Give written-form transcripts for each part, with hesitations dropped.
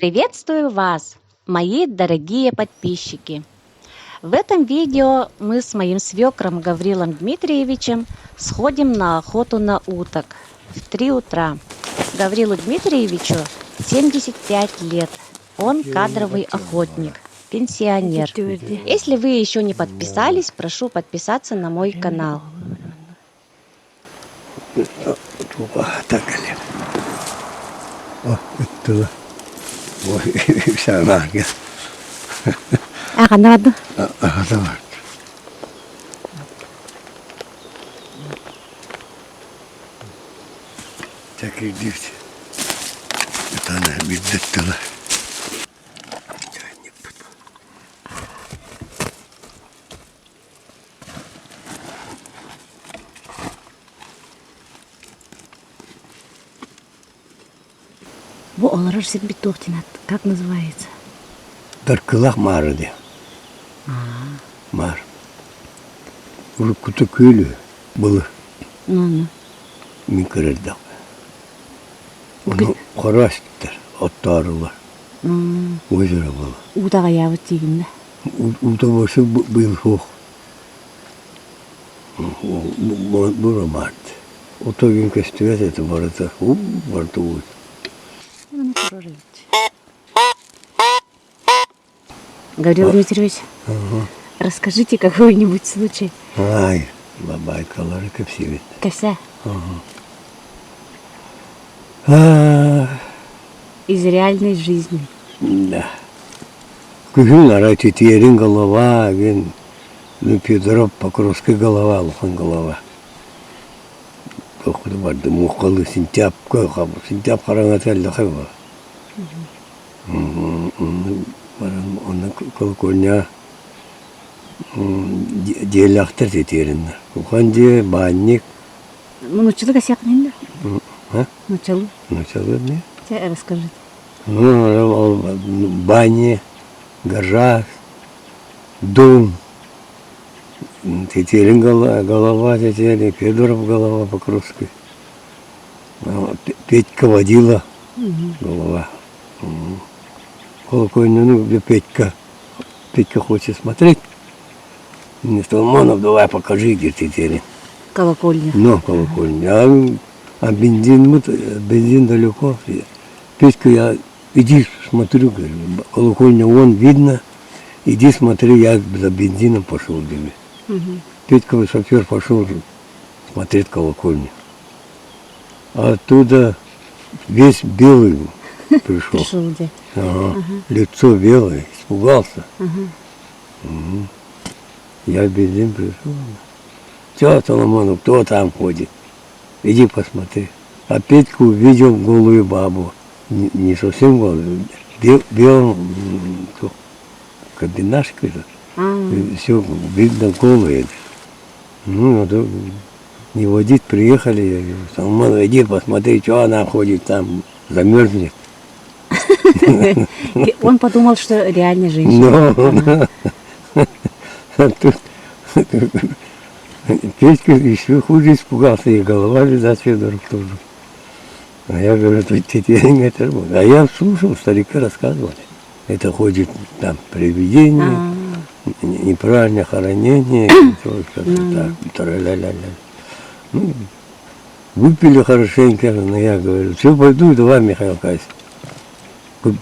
Приветствую вас, мои дорогие подписчики! В этом видео мы с моим свекром Гаврилом Дмитриевичем сходим на охоту на уток в 3 утра. Гаврилу Дмитриевичу 75 лет. Он кадровый охотник, пенсионер. Если вы еще не подписались, прошу подписаться на мой канал. Тукаата кэлин. Ыттыла. Санаага. А ханна барды? Аҕата барда. Чэкирдиир. Ытана биирдэ ыттыла. Бу олорор сирбит туох диэн как называется? Даркылах маары диэн. Маар. Уруккута күөл үһү былыр. Мин көрөрдөхпүн. Ону хоро аспыттар, оттоорулар. Озеро было. Уута аҕыйаабыт диигин да? Уута больше быйыл суох. Бура баарт. Ото күн көстүбэт этэ барыта. Уу, барыта уут. Гаврил Дмитриевич, расскажите какой-нибудь случай. Ай, бабайкалары кэпсиибит. Кэпсээ. Из реальной жизни. Да. Күһүн арай титиэрин голова, гин, ну, Петров Покровская голова, улахан голова. Туоххута барды муоххалыы сентябка, сентяб хараҥата эллэхэ буолар. Баран онно колокольня дьиэлээхтэр титиэриннэр. Улахан дьиэ, баанньык. Нууччалыы кэсиэххин да? Нууччалыы. Нууччалыы не? Чэ, расскажите. Ну, бани, гараж, дом. Тетерин голова, Тетерин, Федоров голова Покровский. Петька водила голова. Колокольню, где Петька. Петька хочет смотреть. Мне сказал, Монов, давай покажи, где Тетерин. Колокольня. Ну, колокольня. А бензин, бензин далеко. Петька, я иди смотрю, говорю, колокольня вон видно, иди смотри, я за бензином пошел, говорю. Петька шофер пошел смотреть колокольню. А оттуда весь белый пришел. Пришел где? Ага. Лицо белое, испугался. Угу. Я бензин пришел. Все, Соломонов, кто там ходит? Иди посмотри. А Петька увидел голую бабу. Не, не совсем голую, бел, белым кабинашкой. Все видно голые. Ну, надо не водить, приехали. Я говорю, Салман, иди посмотри, что она ходит там, замерзнет. Он подумал, что реально женщина. Ну, а тут Петька еще хуже испугался, и голова, видать, Федоров тоже. А я говорю, тут теперь это А я слушал, старика рассказывали. Это ходит там привидение, неправильное хоронение, так, ля-ля-ля. Ну, выпили хорошенько, но я говорю, все, пойду, давай, Михаил Кайс,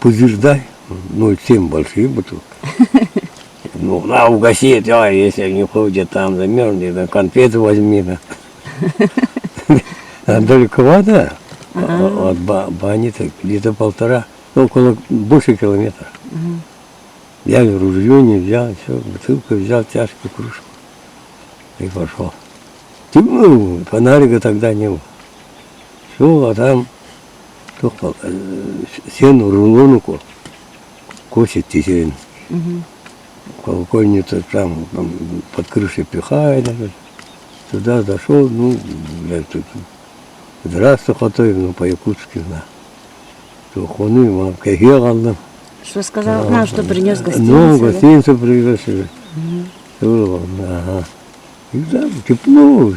пузырь дай, 0,7 большие бутылки. Ну, на, угоси, а, если не ходит там, замерзнет, конфеты возьми. Да. А далековато от бани-то, где-то полтора, ну, около, больше километра. Я ружье не взял, все, бутылку взял, чашку, кружку и пошел. Темно, фонарика тогда не было. Шел, а там сену рулону косит тетерин. Колокольню-то там, там под крышей пихает. Туда зашел, ну, я тут, здравствуй, хотой, ну, по-якутски, на. Тухоны, кэһиэ аҕаллым. Что сказал? На, что принес гостиницу? Ну, гостиницу привез. Ага. И да, тепло.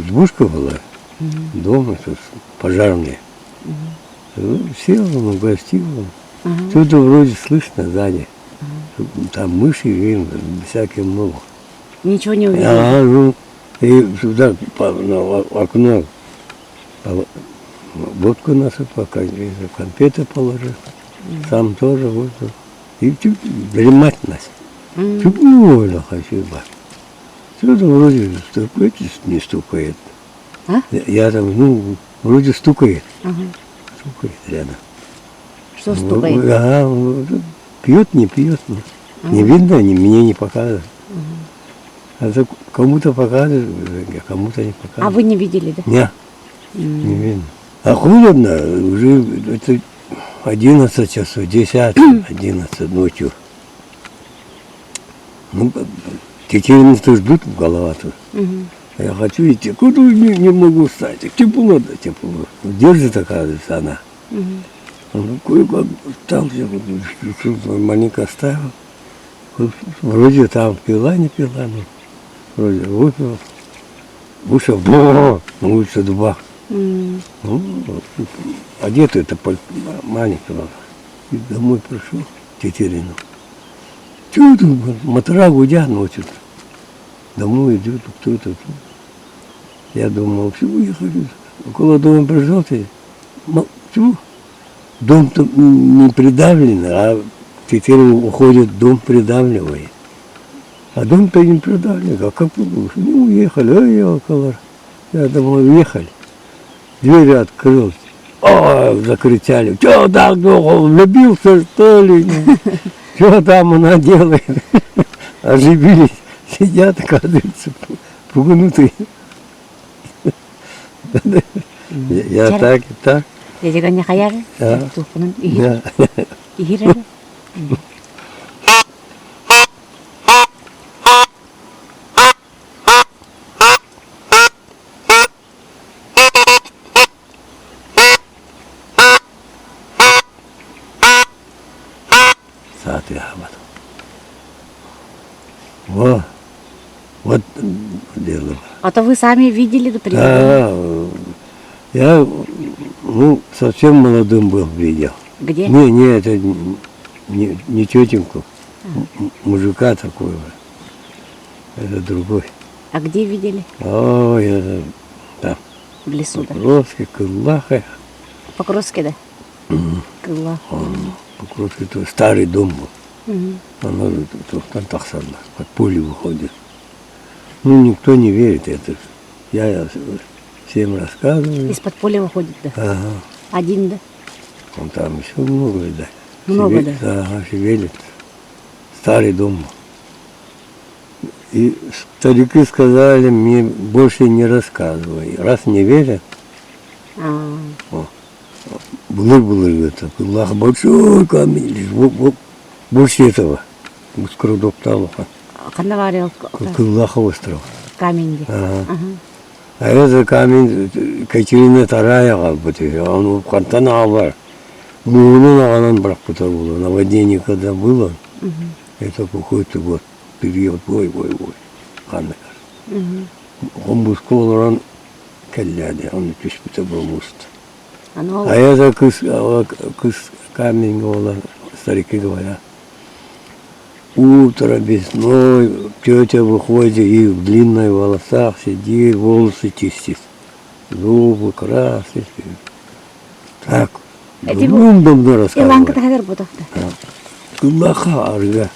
Избушка была. Дома тут пожарные. Сел он, угостил он. Что-то вроде слышно сзади. Там мыши и всякие много. Ничего не увидели? Ага, ну, и сюда на окно водку насыпал, конфеты положил. Сам тоже вот. И дремать нас. Ну, хочу Что-то вроде стукает, не стукает. А? Я там, ну, вроде стукает. Ага. Стукает рядом. Что стукает? Ага, пьет, не пьет. Не видно, не, мне не показывает. А то кому-то показывает, а кому-то не показывает. А вы не видели, да? Не, не видно. А холодно, уже это 11 часов, 10, 11 ночью. Ну, тетерины-то ждут голова тут. Я хочу идти, куда не, не могу встать. Тепло, да тепло. Держит, оказывается, она. Он кое-как там маленько оставил. Вроде там пила, не пила, ну, вроде выпил. Вышел, на улице дуба. Ну, одетый это маленького. И домой пришел, Тетерину. Чего тут, мотора гудят ночью. Домой идет, кто это тут. Я думал, все уехали. Около дома пришел, ты, чего? Дом-то не придавлен, а теперь уходит, дом придавливает. А дом-то не придавлен, а как ну, уехали, ой, около. Я думал, уехали. Дверь открыл. О, закричали. Че так, влюбился, что ли? Что там она делает? Оживились. Сидят, оказывается, пугнутые. Я так и так. Дядя хайар, тухунун иһир. Саатыахабат. Во, вот дело. А то вы сами видели, да, Да, я, ну, совсем молодым был, видел. Где? Не, не, это не, не тетеньку, мужика такого. Это другой. А где видели? Ой, это там. В лесу, да? Покровский, Кыллаха. Покровский, да? Кыллах. Покровский, это старый дом был. Оно там тахсарла, под пули выходит. Ну, никто не верит это. Я всем рассказываю. Из-под поля выходит, да? Ага. Один, да? Он там еще много, видать. Много, да? Ага, шевелит. Старый дом был. И старики сказали мне, больше не рассказывай. Раз не верят, Былыр-былыр это, Кыллах большой камень лежит, больше этого. Скрудопталуха. Ханна баар Кыллаха остров. Камень. Ага. А это камень Катерина Вторая, он хантан бар. Мууну аҕалан бырахпыта буолуо. Наводнение когда было, это какой-то вот период, ой-ой-ой, ханна. Хомуска олорон кэллээди, он түспүтэ буолуст. А это кыс, кыс камень гола, старики говорят. Утро весной тетя выходит и в длинных волосах сидит, волосы чистит, зубы красит. Так, давным-давно рассказывали. Кыллаха арга.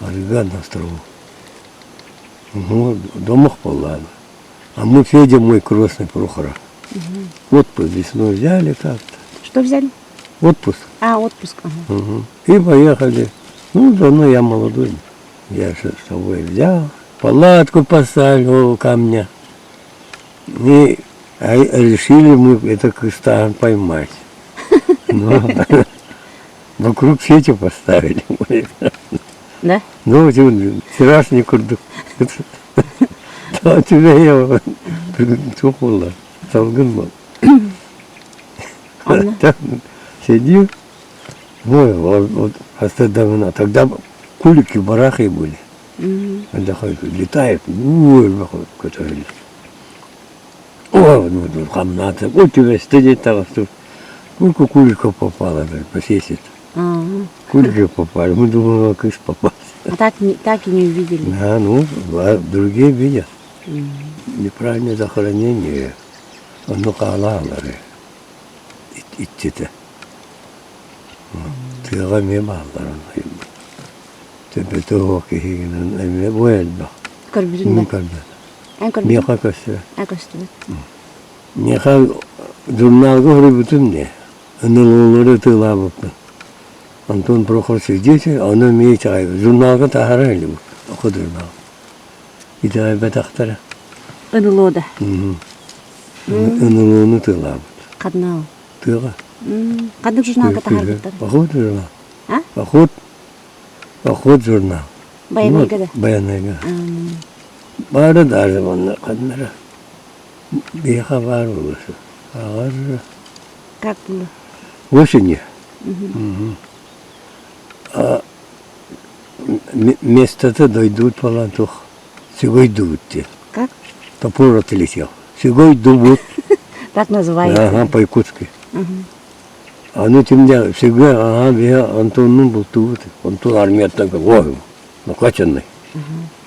Арга на острову. Ну, домах была. А мы Федя мой крестный Прохора. Отпуск весной взяли как-то. Что взяли? Отпуск. А, отпуск. Ага. Угу. И поехали. Ну, давно я молодой. Я с собой взял. Палатку поставил у камня. И решили мы это кыста поймать. Ну, вокруг сети поставили. Да? Ну, вчерашний курдук. Я тухула, салгын Так сидим, ой, вот давно. Тогда кулики, барахи были. Летает, ой, который О, ну, хамната, у тебя стыдит там, Сколько куликов попало, посесит. Кулики попали, мы думали, кыыс попал. А так, так и не увидели? Да, ну, другие видят. Неправильное захоронение. Ону хаалаалары иччитэ. Тыаҕа эмиэ бааллар Төбөтө суох киһигинэн эмиэ бу элбэх. Көрбүтүн да? Көрбөт. Эн көрбүтүн? Миэхэ көстүбэт. Эн көстүбэт. Миэхэ журналга суруйбутум дии. НЛОлары ытыалаабыппын. Антон Прохор свидетель, ону эмиэ итэҕэйбит. Журналга таһаарар илим, охо журнал. Итэҕэйбэтэхтэрэ. НЛО да? НЛОну тыалаабыт. Ханна ол? Тыаҕа. Ханнык журналга таһаарбыттар? Поход журнал. А? Поход. Поход журнал. Байанайга да? Байанайга. Баара даже манна ханнара. Биһиэхэ баар буолуо. Аҕар Как было? Осенью. А местото дойдут буолан туох Сыгойдубут диэн. Как? Топор отлетел. Сыгойдубут. Так называется. Ага, по-якутски. Аны тимде сыгы, ага, биһи Антоннун бултубут. Антон армияттан ой, накачанный.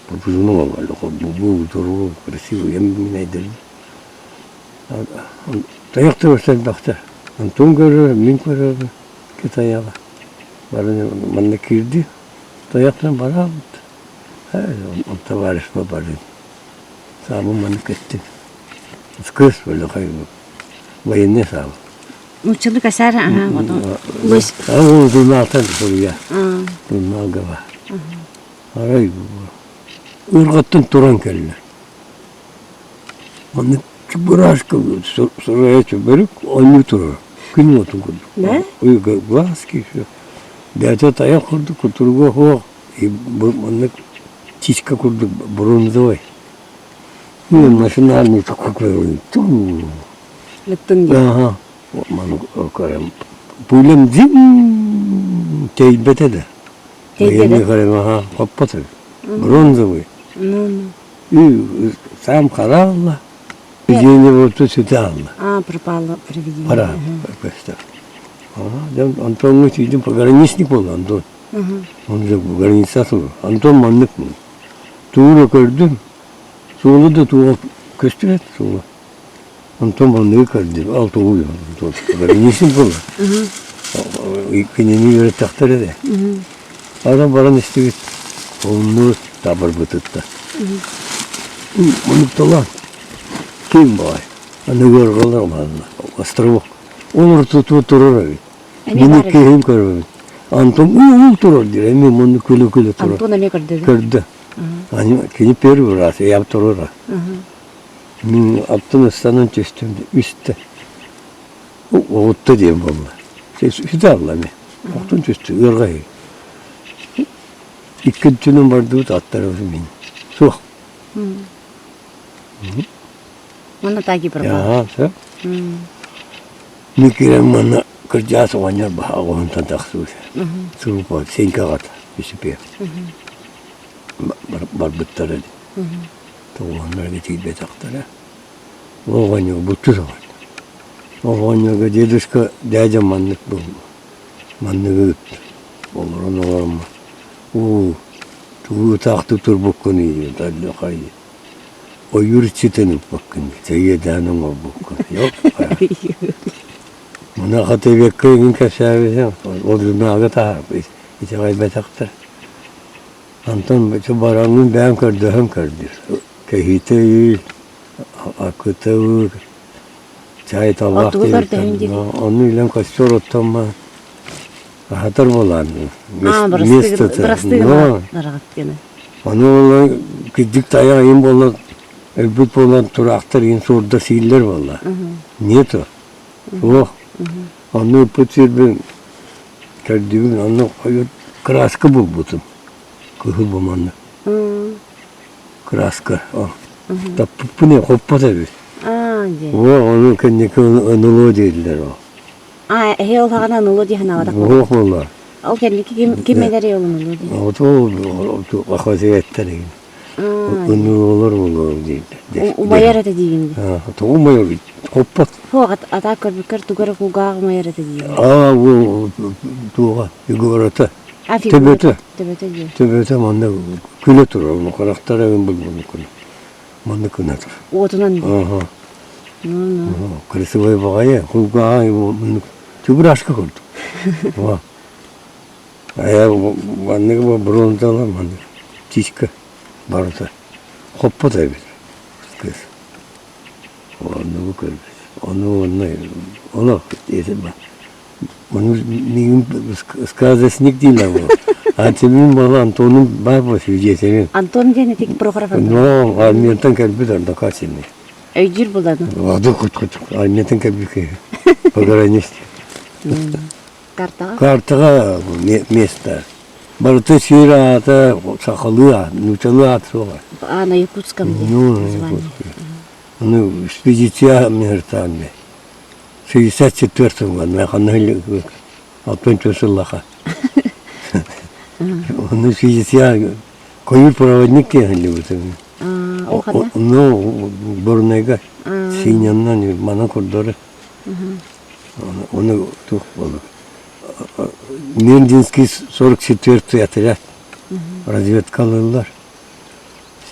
Пропускной был здоровый, красивый, я меня держи. Тайах элбэхтэр. Антон көрөр, мин көрөрбүн Китаяла. Баран манна киирди. Тайахтан бараабыт. Товарищ бабарын. Саабын маннык кэттим. Кыыс бөлөхөй военный саабы. Нууччалыы касаар ага потом лось. Ол журналтан суруйа. Журналга бар. Арай ырҕаттан туран кэллэ. Маннык чебурашка суруйа чөбөрүк оонньуу турар. Күн уотун курдук. Да? Глазки все. Бэйэтэ тайах курдук кутуруга суох маннык чичка курдук бронзовый. Ну, машинальный такой Лыттын диэн. Ага. Маны көрөм. Пулем дим тэйбэтэ да. Тэйбэтэ. Военный ага, хоппот Бронзовый. Ну, И сам харалла, где-нибудь тут алла. А, пропало привидение. Пора. Ага, Антон тиийдим пограничник был Антон. Он же граница турар. Антон маннык был. Туура көрдүм. Суолу да туга көстүбэт суола. Антон манныгы көрдүм. Алты уй Антон пограничник был. Кинини үөрэттэхтэрэ да. Ара баран истибит. Онну табарбытытта. Мунукталаан. Ким баай. Аны көргалар манна. Островок. Олор тутуу турар эбит. Эмиэ Муну баар эбит. киһим көрбөбүт. Антон уу турар диир. Эми муну күлэ-күлэ турар. Антон эмиэ көрдө Көрдө. Они кини первый раз, я второй раз. Мин аттан ыстанан түстүм үстэ. Оҕутта диэн буолла. Сүтэ алла эми. Охтон түстү, ыарҕай. Икки өттүнэн бардыбыт аттарыбыт мин. Суох. Манна таги пропал. Ага, все. Мин киирэн манна кырдьаҕас оҕонньор баһа оҕуһунтан тахсыбыт. Сурук Сенька аҕата Үсүпүө. Барбыттар эди. Тоҕуһуннарга тиийбэтэхтэрэ. Ол оҕонньор буттус оҕонньор. Ол оҕонньорго дедушка дядя маннык буолла. Манныгы ыытта. Олорон олороммун уу тугу ытаахтыы турбуккунуй диэн ойуур иччитин ыппаккын иэдээн оҥорбуккун yok Мунаха тэбиэккэ игин кэпсээбитим ол журналга таһаарбыт итэҕэйбэтэхтэр Антон бараҥҥын бэйэм көрдөһөн көрдүр кэһиитэ ыыр акыта ыыр чай табах Оттугу көрдөһөн диир. Ону илэн костер оттон аһатар буолаан А, место бырастыы но гына Ону буолла кырдьык тайах иин буолла өлбүт буолан тураахтар иин суорда сииллэр буолла. Нету. Суох. Онно ыппыт сирбин көрдүбүн, онно хойут краска булбутум. Кыһыл бу манна. Краска. Таппыппын хоппот эбит. Аа, дьэ. О, ону кэнники НЛО дииллэр ол. А, эһи ол хаҕана НЛО дии санаабатах Суох буолла. Ол кэнники ким ким эдэрий ол НЛО дии? Ото ол ахватиеттер. Ынырыалар буолуо дииллэр. Умайар этэ диигин. Тоҕо умайар хоппот. Суох, атаа көрбүккэр тугу эрэ кулгаах умайар этэ диигин. Аа, бу туоҕа, фигурата. Төбөтө. Төбөтө дии. Төбөтө манна күлэ турар, ону харахтара эҥин булбун күнэ. Манна күнэ турар. Уотунан дии. Ага. Красивый баҕайы, кулгааҕа чебурашка курдук. Айа маннык бронзалар маннык птичка барыта хоппот эбит кыыс. Оннугу көрбүт. Ону онно олох Ону миигин сказочник дииллэр буо. Антонин буола Антонум баар буо свидетелин. Антон диэн ити Прохоров Антон. Но армиятан кэлбит однокассельный. Өйдүүр буланы. Ады кут кут армиятан кэлбит киһи. Пограничник. Картаҕа? Картаҕа место. Барыта сир аата сахалыы аат, нуучалыы аат суоҕа. А, на якутском где? Ну, на якутском. Ну, экспедиция миртаами. 64 году, ханна алтын сыллаха. Ону 60 көйүр проводник диэн Ну, Бурнайга синяннан мана курдары. Оны тух болу. Мендинский 44-й отряд разведкалылар.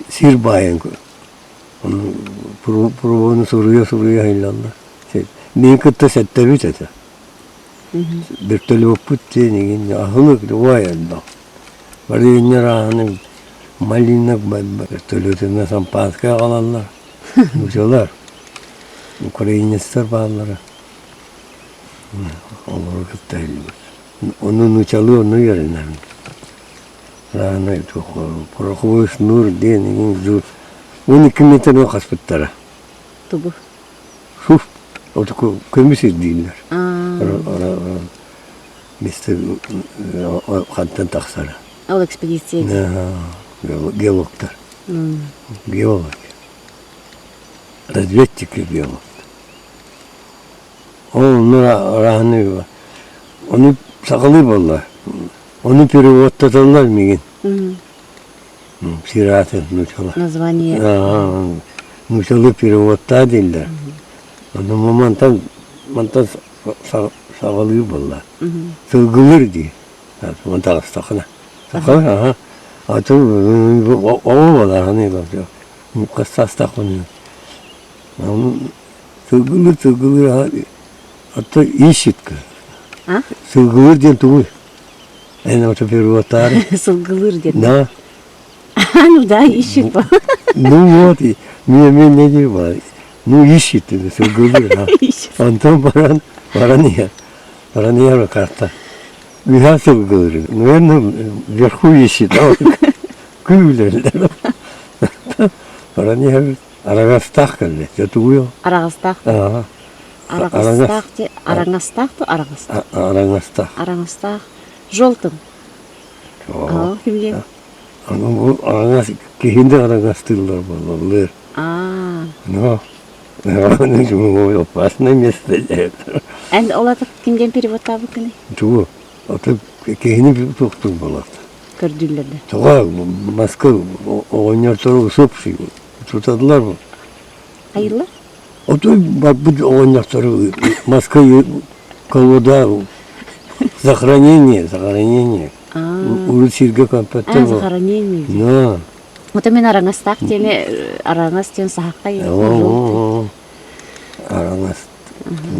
Сир байын Ону пробуну суруйа-суруйа сылдьаллар. Мин кытта сэттэбит этэ. Вертолеппут диэн игин аһылык дуой элбэх. Варенье ааһаны малина вертолетунан сампааскай аҕалаллар. Нуучалар, украинецтар бааллара. Олору кытта иһиллибит. Ону нуучалыы онно үөрэнэбин. Рано пороховой шнур диэн игин 12 метр хаспыттара. Тугу? Фуф, отуку көмүс ирдииллэр. Место хантан тахсара. Ол экспедиция. Геологтар. Геолог. Разведчики геолог. Ол онно Ону сахалыы буолла. Ону переводтаталлар миигин. Сираты нуучала. Название. Нуучалыы переводтаа дииллэр. Ону мантан мантан саҕалыы буолла. Сылгылыр дии. Мантан астахына. Сахалар, аха. А то оҕо буолар, хастаастахпын. Сылгылыр, сылгылыр, а то ищет. А? Сылгылыр диэн тугуй? Эн ото переводтаары. Сылгылыр диэн. Да. Ну да, ищет. Ну вот, мне мне не дела. Ну ищет, сылгылыр. Антон баран, баран я. Баран я карта. Я сылгылыр. Наверное, вверху ищет. Күллер. Баран я Араҕастаах кэллэ. Дьэ тугуй ол? Араҕастаах. Аа. Араҕастаах де араҥастаах то араҕастаах. Араҥастаах. Араҥастаах. Желтым. Аа, кимге? Аны араҥас киһини араҥастыыллар буолаллар. Аа. Ну, опасное место. Эн ол аты кимден переводтаабыккыный? Тугу? Аты киһини туохтур буолар. Көрдүүллэр да. Тоҕо Москва оҕонньортору усопший тутадылар бу. Айыллар? Отой барбыт оҕонньортору Москва колода захоронение, захоронение. Урут сиргэ көмпөттөр. А, захоронение. Да. Вот мен араҥастаах диэни араҥас диэн сахахха Араҥас.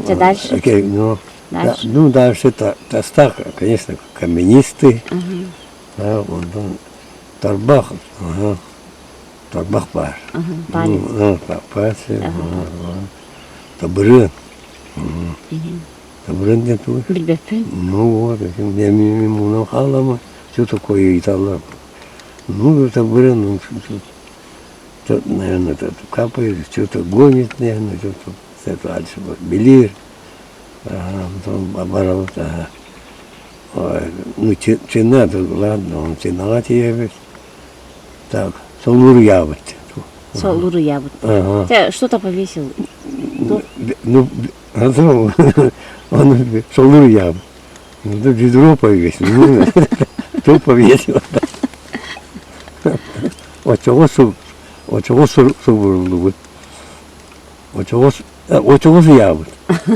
Дальше? Окей, ну, Дальше? Ну, дальше тастах, конечно, каменистый. Да, онтон тарбах, ага, тарбах баар. Палец. Ну, пальцы, табырын. Табырын диэн тугуй? Билбэппин. Ну вот, мен мунан хаалама, что такое ыйыталлар. Ну, табырын, ну, что, наверное, капает, что-то гонит, наверное, что-то дальше белир. Потом барабыт, ну, цена, ладно, он ценаҕа тиийэбит. Так, солуур ыйаабыт. Солуур ыйаабыт. Ага. Что-то повесил? Ну, он солуур ыйаабыт. Ну, ведро повесил. Ну, то повесил. Очоҕо очоҕо субуруллубут. Очоҕо очоҕо сыйаабыт.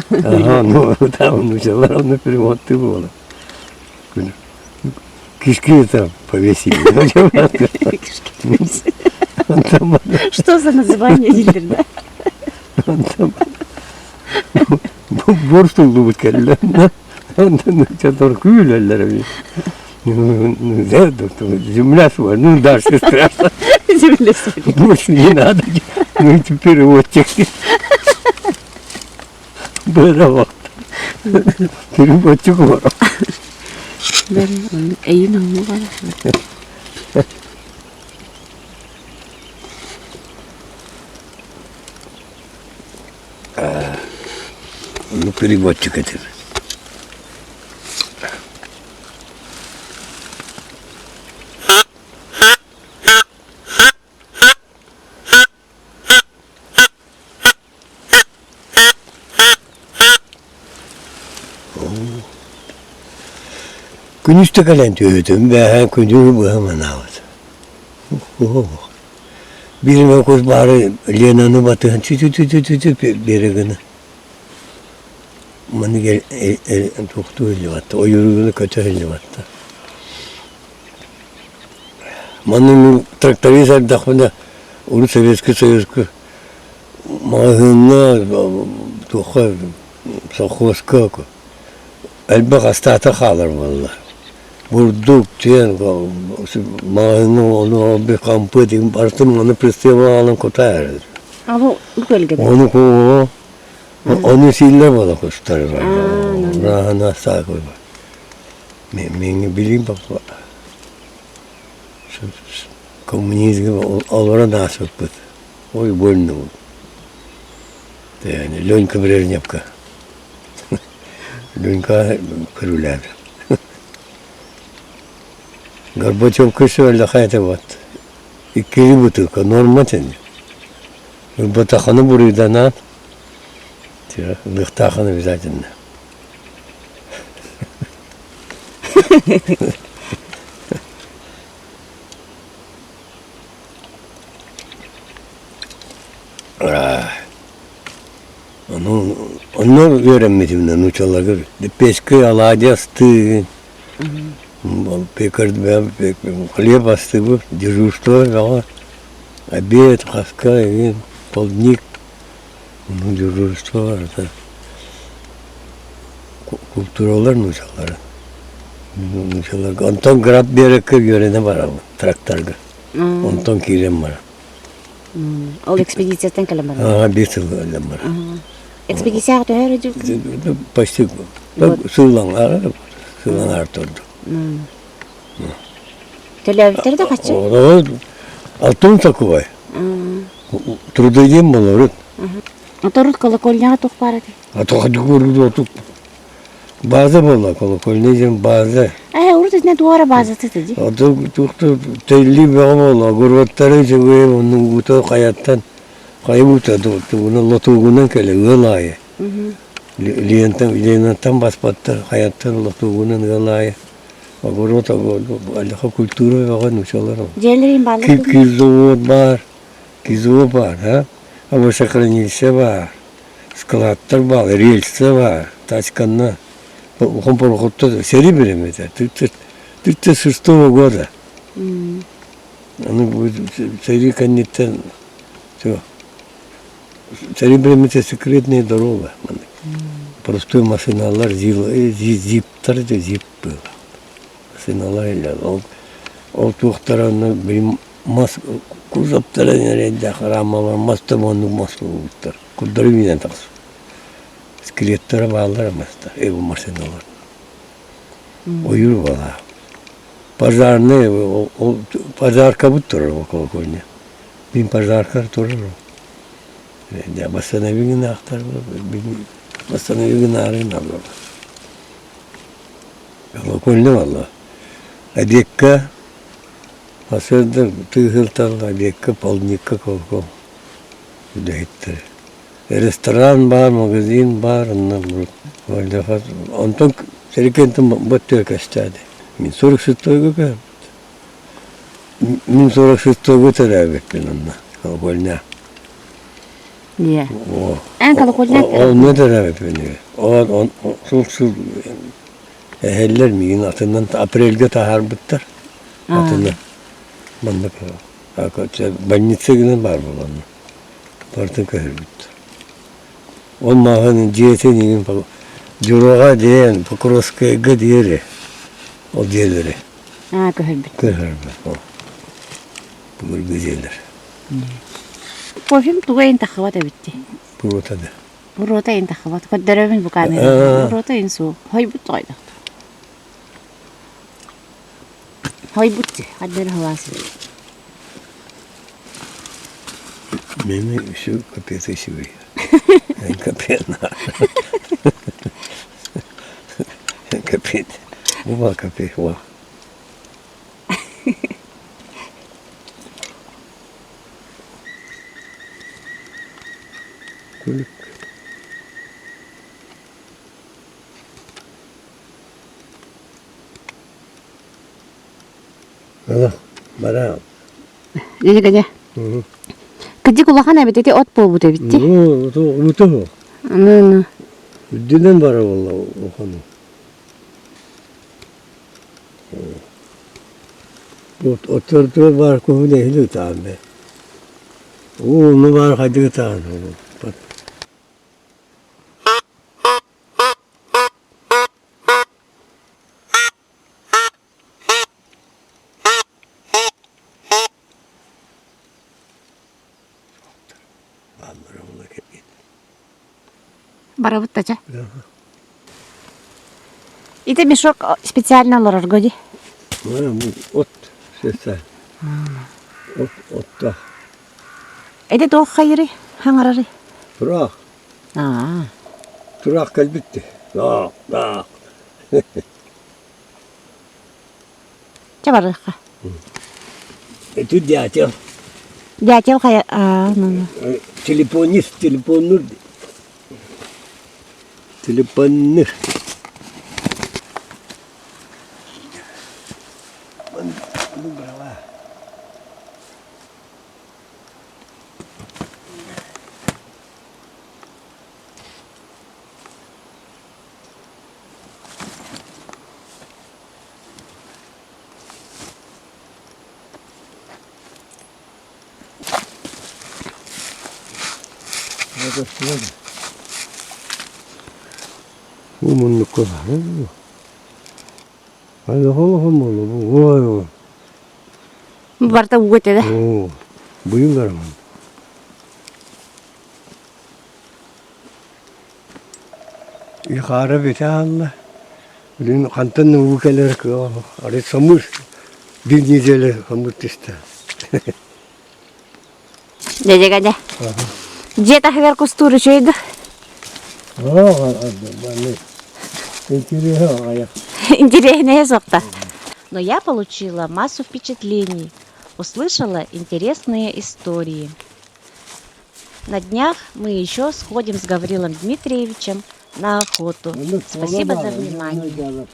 Ага, ну там нучалар онно переводты буола. Кишки там повесили. Что за название дииллэр да? Буор суллубут кэллэ. Нучалар күүлэллэр эбит. Земля своя, ну дальше страшно. Земля своя. Больше не надо. Ну переводчик. Было Переводчик бар. Эйин оҥну бар. Ну, переводчик этим. Күнүс да кэлэн түһүтүм, бээһээ күнү быһа манаабыт. Биир эмэ кус баары Ленаны батыһан тү-тү-тү-тү-тү биэрэ гына. Маны туохтуу иһиллибэтэ, ойууругуну көтө иһиллибэтэ. Манна мин тракторист эрдэхпинэ, урут Советский Союзка маҕаһыыҥҥа, туохха, совхозка элбэх астаата хаалар буолла. Бурдук диэн маҕаһыыҥҥа ону хампыат барытын ону прицеба аҕалан кутаа эрэр. А бу көлгө Ону ону сииллэр буола кустар Рааһына саакой Миҥ билим коммунизм олорон ааспыппыт. Ой, больно было. Ленька Брежневка. Ленька көрүлээбит. Горбачевка сүөллэхэ этэ вот. Иккили бутылка, норма тени. Ылбатаханы буруйданаат, ылыахтаахын обязательно. Ону онно үөрэммитим да нуучаларга печка оладьи астыы хлеб астыыбыт дежурство бөҕө обед хаска игин полдник ну дежурство барыта култууралар нуучалара нуучаларга онтон граб биэрэккэ үөрэнэ барабын тракторга онтон киирэн баран Ол экспедицияттан кэлэн баран Аа биир сыл кэлэн баран Экспедицияҕа төһө эрэ дьыл Почти сыллаҥар сыллаҥар турду. Төлөөбүттэр да хаччы? Алтын такой. Трудодень был Оторут колокольняҕа туох баар этэй? А то база была, колокольня диэн база. Ээ, урут итинэ туора базата этэ дии. Туохта телли бөҕө буолла, огуруоттары үчүгэй, оннун уута хайаттан хайа уута лотугунан кэлэ ыал аайы. Лентан Ленаттан баспаттар, хайаттан лотугунан ыал аайы. Огуруот, аллаха культура бөҕө нуучалар. Дьиэлэрин бааллар Кирзовод баар, кизо баар, а? Овощехранилище баар. Складтар баар, рельсэ баар, тачканна хомпорохоттор сэрии бириэмэтэ 36 года. Аны сэрии кэнниттэн все. Сэрии бириэмэтэ секретная дорога. Простой машиналар, зиптар зип было. Машиналар или ол ол туохтара билим мас кузовтара эрэйдээх рамалар мас да оннук мас буолбуттар. Курдары үүнэн тахсар. Скелеттара бааллар мастар, эбу машиналар. Ойуур балаа. Пожарный, ол пожаркабыт турар колокольня. Мин пожаркар турар. Восстанови ахтар, восстанови гынаарыын аллар. Колокольня балла. Обекка Сарсыарда тыаһыртан обекка, полдникка колокол үлэһиттэр. Ресторан баар, магазин баар, онно Онтон сэрикэнтэн бөттүө көстөөдө. Мин 46-га көһөппүт. Мин 46-га төрөөбүппүн онно, колокольня. Дьэ. Эн колокольня Онно төрөөбүппүн. Ол сыл сыл эһэллэр миигин атынан апрельга таһаарбыттар. Атынан маннык больница гынан баар буоланна. Барытын көһөрбүттэр. Ол maaһын дьиэтин иҥин Дьураҕа диэн Покровскайга диэри ол дьиэлэри Аа, көһөрбүт. Көһөрбүт. Ол былыргы дьиэлэр. Кофем туга иһин таххыбат эбит дии. Буруота да. Буруота иһин таххыбат. Көрдөрөбүн бу камера. Буруота иһин суох. Хойбут тоҕойдох. Хойбут дии. Хаддары халаас. Мени үсү капец үчүгэй. Капец. Капец. Буба капец. Ва. Күлүк. Ала, бараам. Дьэ, дьэ. Кырдьык улахан эбит, ити от буолбут эбит дии. Ну, умутуһу. Ну, ну. Үрдүнэн бара буолла улаханы. Оттортугар баар куһун эһини ытаан бе. Уу, ну баар хайдык ытаан. Барабыт да чэ. Ити мешок специально олорорго дии. От сессе. От отта. Эти туох хайырый? Хаҥарарый? Тураах. Аа. Тураах кэлбитти. Таах, таах. Чэ барыахха. Ити дятел. Дятел хайа аа ну Телефонист, телефоннур. Телефонныр. Ну, брала. Бу муннукка Барыта ууга этэ да? Быйыл барамын. Хаара бүтэ хаалла. Билигин хантан да уу кэлэр кыаҕа арыт самыыр биир неделя самыыр түстэ. Дьэ дьэ. Дьиэ таһыгар кустуур үчүгэй да? Интереснее суохта. Но я получила массу впечатлений, услышала интересные истории. На днях мы еще сходим с Гаврилом Дмитриевичем на охоту. Спасибо за внимание.